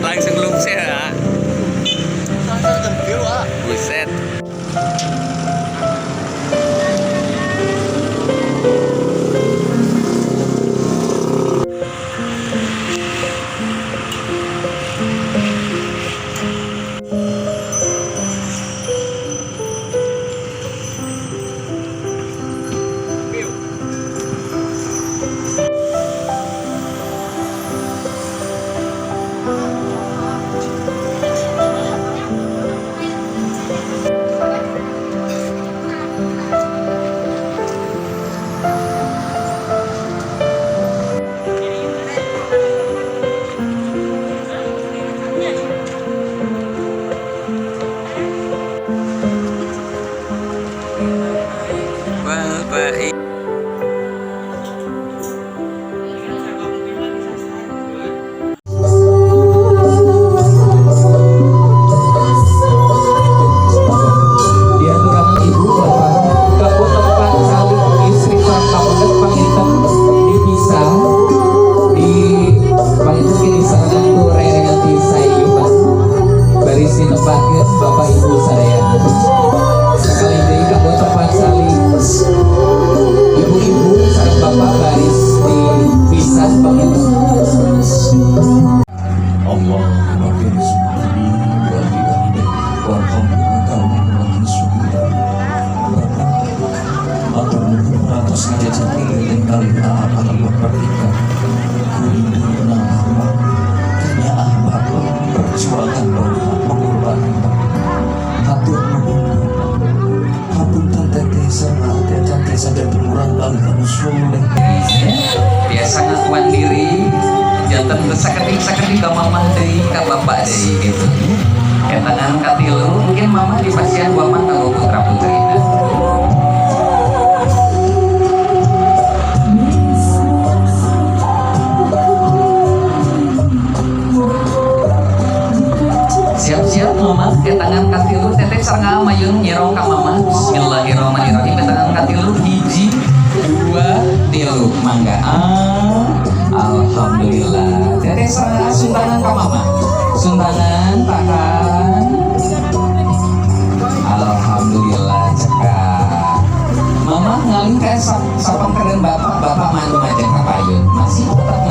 Langsung lungse ya. Buset. Bapak. Diaturaken Ibu Bapak kanggo tempat salin istri sareng pameget panginten dipisah di panginten kini sarengan ku rerengan ti sayuban baris ditempatkeun Bapak Ibu sadayana. Sekali deui, kanggo tempat salin ibu-ibu sareng bapak baris dipisah panginten. اللهم اغفر لي ولوالدي وارحمهما كما ربياني صغيرا. Bapak, matur nuwun atas ngajajati eling kalih apa pertika kurinduna Bapak, kenyaah Bapak, perjuangan Bapak, pengorbanan Bapak. Hatur nuhun, Bapak. Hapunten teteh sareng ate saja murang kali anu soleh. Biasa ngakuan diri janten sakedik sakedik ka mamah deui, ka bapak deui gitu. Tangan katilu mungkin mama di pasian mama kanggo putra putrina. Siap-siap mama ke tangan katilu, teteh sareng mayun nyerong ka mama. Bismillahirrahmanirrahim. Ke tangan katilu, hiji, dua, tilu, mangga. Ah, alhamdulillah. Teteh sareng suntangan ka mama, suntangan tahan. Alhamdulillah, cekap. Mama ngalih ka sapang keren bapak, bapak manu majeng ka payun masih tetap.